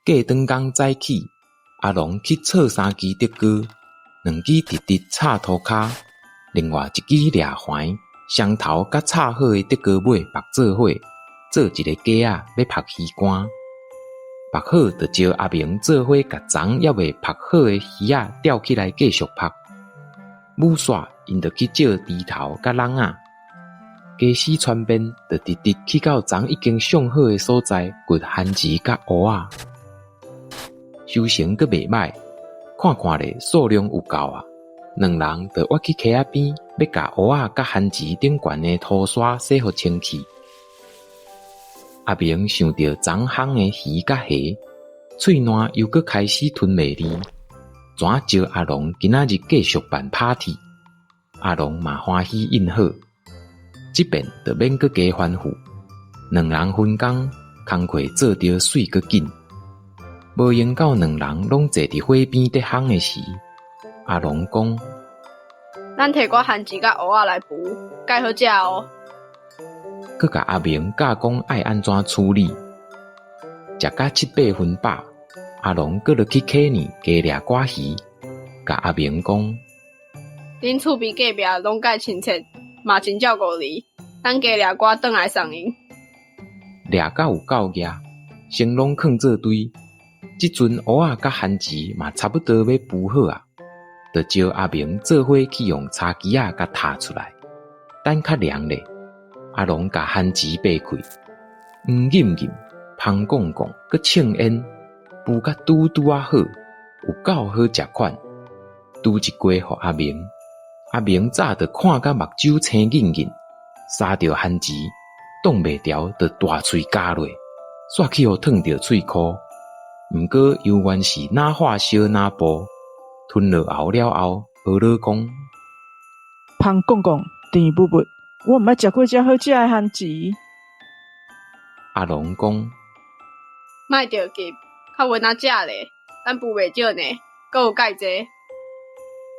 過轉工早起，阿龍去鑿三支竹篙，兩支直直插塗跤，另外一支掠橫，雙頭佮插好的竹篙尾縛做伙，做一个架仔，欲曝魚竿。縛好就招阿明做伙共昨猶未曝好的魚仔釣起來繼續曝。舞煞𪜶就去借豬頭佮籠仔。家私傳便就直直去到昨已經上好的所在掘番薯佮蚵仔。收成閣袂䆀，看看咧數量有夠啊！兩人就挖去溪仔邊，欲共蚵仔佮番薯頂懸的塗沙洗予清氣。阿明想著昨烘的魚佮蝦，喙瀾猶閣開始吞袂離，怎招阿龍今仔日繼續辦 party？阿龍嘛歡喜應好，這遍就免閣加吩咐。兩人分工，工課做著媠閣緊。無閒到兩人攏坐佇火邊咧烘的時，阿龍講：咱提寡番薯佮蚵仔來孵，蓋好食哦。閣共阿明教講愛按怎處理。食甲七八分飽，阿龍閣落去溪爾加掠寡魚，共阿明講：恁厝邊隔壁攏蓋親切，嘛真照顧你，咱加掠寡轉來送𪜶。掠甲有夠額，先攏囥做堆。這陣蚵仔佮番薯嘛差不多欲孵好矣，就招阿明做伙去用柴機仔共踏出來，等較涼咧。阿龍共番薯擘開，黃膩膩、芳摃摃，閣衝煙，孵甲拄拄仔好，有夠好食款。櫥一鍋予阿明，阿明早就看甲目睭青癮癮，捎著番薯，擋袂牢，就大喙咬落，煞去予燙著喙箍。毋過猶原是若化燒若爆，吞落喉了後，呵囉講：芳摃摃，甜朊朊，我毋捌食過遮好食的番薯。阿龍講：莫著急，較穩仔食咧，咱孵袂少呢，閣有蓋濟，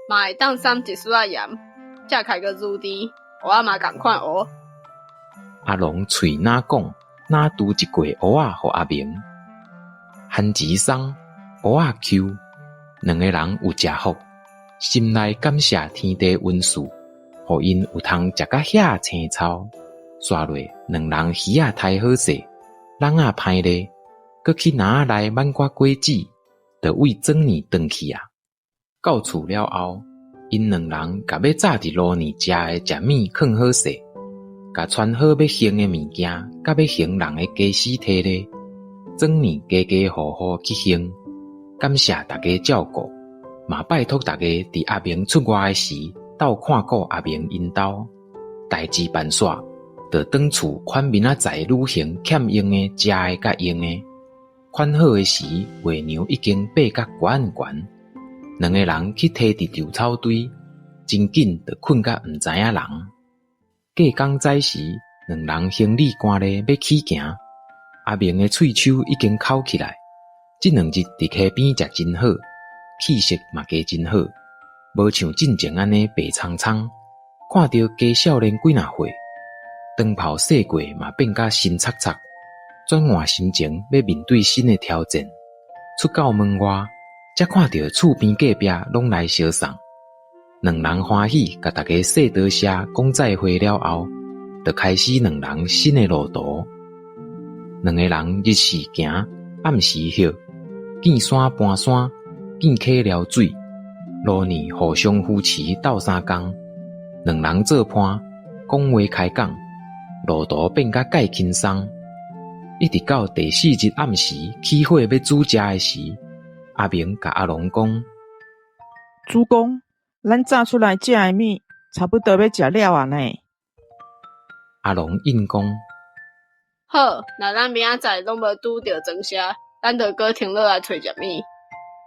嘛會當捎一絲仔鹽，食起來閣愈甜，蚵仔嘛仝款烏。阿龍喙若講，若櫥一塊蚵仔予阿明。番薯鬆，蚵仔 Q，兩个人有食福，心內感謝天地恩賜，予𪜶有通食甲遐青草。煞落兩人魚仔刣好勢，籠仔歹咧，閣去籃仔內挽寡果子，就為轉年轉去矣。到厝了後，𪜶兩人共欲早佇路呢食的食物囥好勢，共穿好欲還的物件，佮欲還人的家私提咧，轉年家家戶戶去還，感謝大家照顧，嘛拜託大家佇阿明出外的時，鬥看顧阿明𪜶兜。代誌辦煞，就轉厝款明仔載旅行欠用的食的佮用的。款好的時，月娘已經爬甲懸懸，兩个人去提佇稻草堆，真緊就睏甲毋知影人。過工早時，兩人行李搬咧欲起行。阿明的喙鬚已經剾起來，這兩日佇溪邊食真好，氣色嘛加真好，無像進前按呢白蒼蒼。看著加少年幾若歲，長袍洗過嘛變甲新擦擦，轉換心情欲面對新的挑戰。出到門外，才看著厝邊隔壁攏來相送，兩人歡喜，共大家說多謝、講再會了後，就開始兩人新的路途。兩個人日時行，暗時歇，見山搬山，見溪撩水，路呢互相扶持鬥相共，兩人做伴，講話開講，路途變甲蓋輕鬆。一直到第四日暗時起火欲煮食的時，阿明共阿龍講：主公，咱炸出來食的物差不多欲食了矣呢。阿龍應講：好，若咱明仔載攏無拄著庄社，咱就閣停落來揣食物。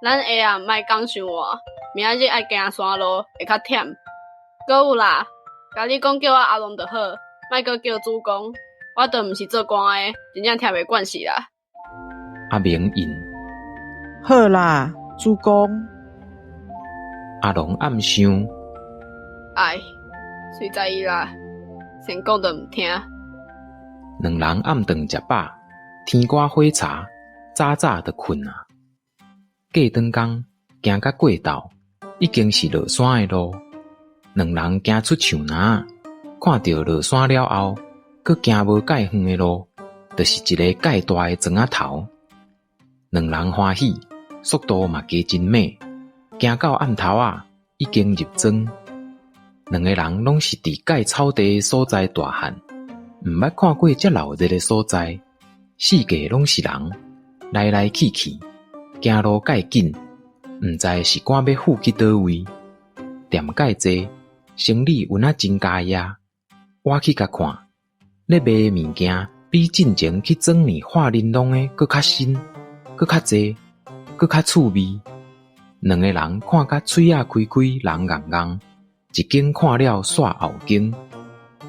咱下暗莫講傷晏，明仔日愛行山路會較忝。閣有啦，共你講叫我阿龍就好，莫閣叫主公。我都毋是做官的，真正聽袂慣勢啦。阿明應：好啦，主公。阿龍暗想：唉，隨在伊啦，先講就毋聽。兩人暗頓食飽，添寡火柴，早早就睏矣。過轉工，行甲過晝，已經是落山的路。兩人行出樹林仔，看著落山了後，閣行無蓋遠的路，就是一个蓋大的莊仔頭。兩人歡喜，速度嘛加真猛，行到暗頭仔，已經入莊。兩个人攏是佇蓋草地的所在大漢，毋捌看過遮鬧熱的所在，四界攏是人，來來去去，行路蓋緊，毋知是趕欲赴去佗位。踮蓋濟，生理有若真佮意，倚去共看，咧賣的物件比進前去莊裡化玲瓏的閣較新，閣較濟，閣較趣味。兩个人看甲喙仔開開，人戇戇，一間看了煞後間。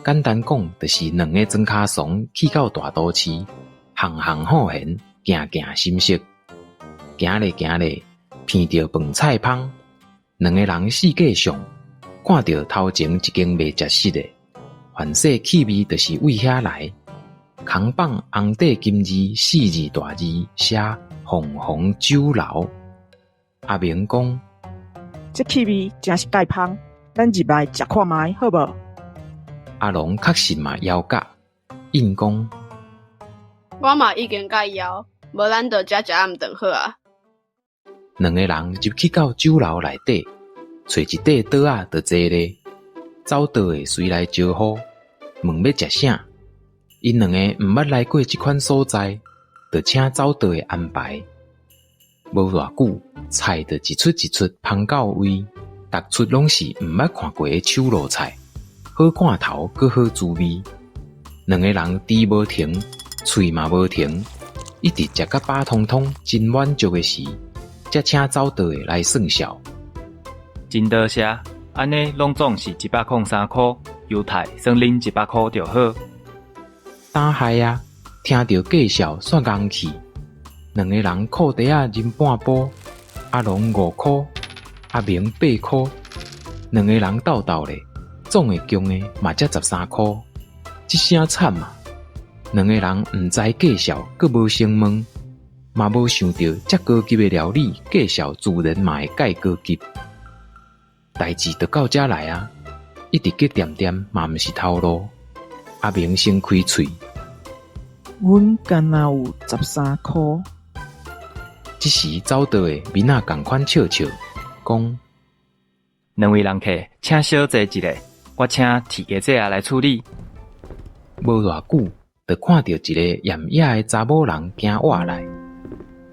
簡單講，就是兩个莊跤慫去到大都市，項項好閒，件件心色。行咧行咧，鼻著飯菜芳，兩个人四界上，看著頭前一間賣食食的，凡勢氣味就是為遐來。空榜紅底金字四字大字寫鳳凰酒樓。阿明講：這氣味誠是蓋芳，咱入來食看覓好無？阿龍確實嘛枵甲，應講：我嘛已經蓋枵，無咱就遮食暗頓好矣。兩个人入去到酒樓內底，揣一塊桌仔就坐咧，走桌的隨來招呼，問欲食啥。𪜶兩个毋捌來過這款所在，就請走桌的安排。無偌久，菜就一出一出芳到位，逐出攏是毋捌看過的手路菜，好看頭，閣好滋味。兩个人豬無停，喙嘛無停，一直食甲飽湯湯，真滿足的時，才請走桌的來算數。真多謝，按呢攏總是103箍，優待算恁100箍就好。膽害啊！聽著價數煞戇去，兩个人褲袋仔斟半晡，阿龍5箍，阿明8箍，兩个人鬥鬥咧，總會共的嘛才13箍，這聲慘啊！兩个人毋知價數，閣無先問，嘛無想著遮高級的料理價數自然嘛會蓋高級。代誌就到遮來啊！一直激恬恬嘛毋是頭路。阿明先開喙。阮干焦有13箍。這時走桌的面仔仝款笑笑，講：兩位人客，請小坐一下，我請鐵家姐仔來處理。無偌久，就看著一个艷野的查某人行倚來。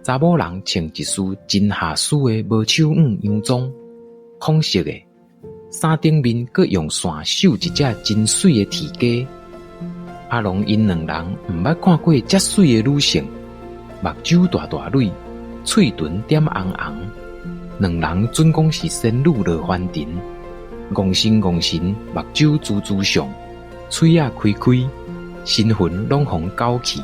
查某人穿一束真下絲的無手腕洋裝，紺色的，衫頂面閣用線繡一隻真媠的鐵雞。阿龍𪜶兩人毋捌看過遮媠的女性，目睭大大蕊，喙唇點紅紅，兩人準講是仙女落凡塵，戇神戇神，目睭珠珠上，喙仔開開，神魂攏予𪜶攪去。